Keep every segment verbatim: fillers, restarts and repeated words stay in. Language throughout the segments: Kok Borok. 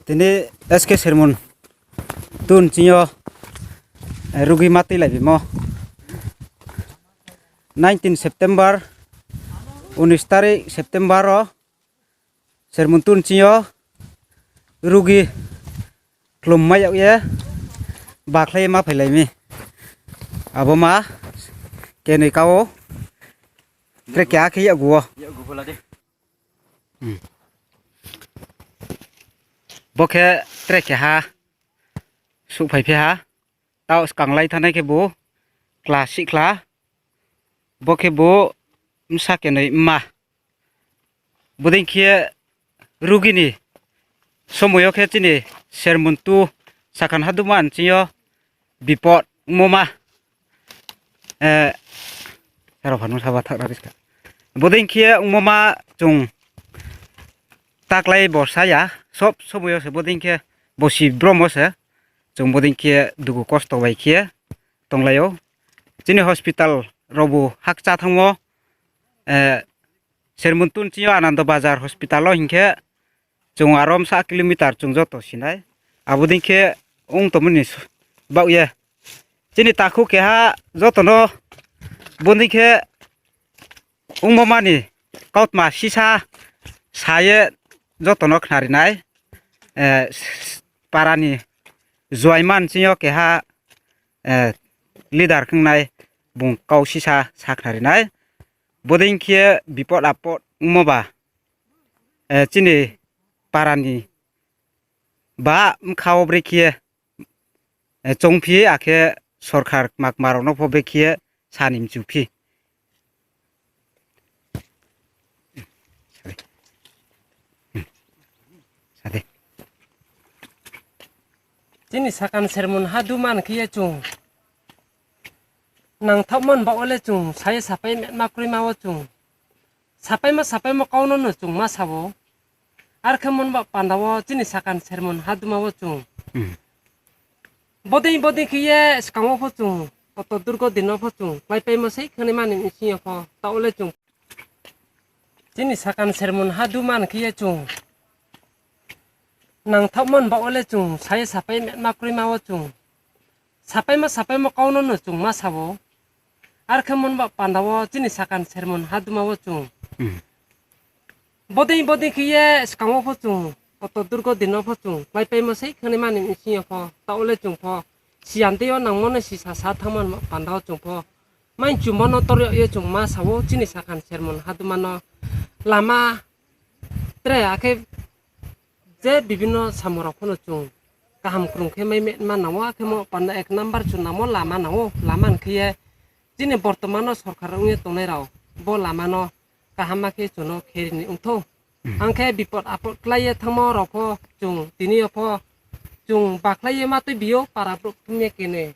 Tini S K Sermon tun chinyo rugi matwi lai bimo. Nineteen September, unis tarik September o Sermon tun chinyo rugi khlum mai yak ye bakhlai ma phai lai mi. Abo ma kenwi kao tre kya khe yaguo. Bo khe tre keha suk phai phi ha. Tao swkang lai thanai khe bo kla sihkhla. Bo khe bo msa kenwi mma. Bodei khe rugini somoyo khe chini Sermon tu sakhan haduma anchingyo bipot wngmo ma. Eh, saro phano saba thak rari ska. Bodei khe wngmo ma chung taklai borsa ya, sob somoyo se bodei khe bosi bromo se. Chung bodei khe dugu kosto bai khe tonglaio. Chini hospital rokbo hakcha thangmo, eh, Sermon tun chinyo Anando Bazar hospital o hinkhe chung aro msa kilometer chung joto sinai. Abodei khe wng tongmani s-, bagye. Chini takhuk keha jotono bondei khe wngmo mani kautma sisa saye jotono khnarinai. Eh, s-, s-, parani Juaiman chinyo keha, eh, leader khengnai bung kau sisa saknarinai. Bodei khe bipot apot wngmo ba, eh, chini parani ba mkha o brekhe, eh, chongphi akhe sorkar makmarokno pho brekhe sani mchuphi. Sade. Chini sakan sermon ha duman khiye chung. Nang thapman ba ole chung, sai sapai ma kroi ma o chung. Sapai ma sapai ma kauno no chung ma sabo. Ar khe mon ba panda o chini sakan sermon ha duma o chung. Hmm. Bodei bodei khiye skang o pho chung, oto durgo dino pho chung, pai pai ma sei khani mani msing o pho, ta ole chung. Chini sakan sermon ha duman khiye chung. Nang thapman ba ole chung, sai sapai ma kroi ma o chung. Sapai ma sapai ma kauno no chung ma sabo. Ar khe mon ba panda o chini sakan sermon ha duma o chung. Hmm. Bodei bodei khiye skang o pho chung, oto durgo dino pho chung, pai pai ma sei khani mani msing o pho, ta ole chung pho. Siyan tei o nang mano sisa sa thangman panda o chung pho. Mai chumano tor ye chung ma sabo chini sakan sermon ha dumano. Lama tre akhe je bibino samorok phano chung kaham krung khe mai ma nango, akhe mo panda ek number chung namo lama nango, lama hwnkhe ye chini bortomano sorkar wngwi tongnai rok bo lamano kaham ma khe chuno kherini wngtho. Hmm. Ang khe bipot apot klai ye thangma rok pho chung tini yo pho chung bakhlai ye ma twi bio para borok thumya kene.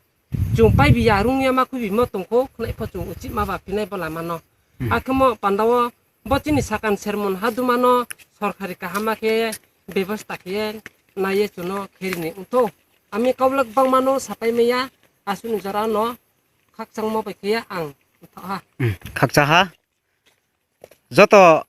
Chung pai bi yarung ya ma khubi mo tongkho, khnai pho chung uchih ma ba phinai bo lama no. Hmm. Akhe mo panda o bo chini sakan sermon ha duma no sorkari kaham ma khe bebosta khe nai ye chuno kherini wngtho. Ami kaulak bangma no sapai maya asuni jora no khakchangma bai khe ang wngtho ha. Hmm, khakcha ha. Joto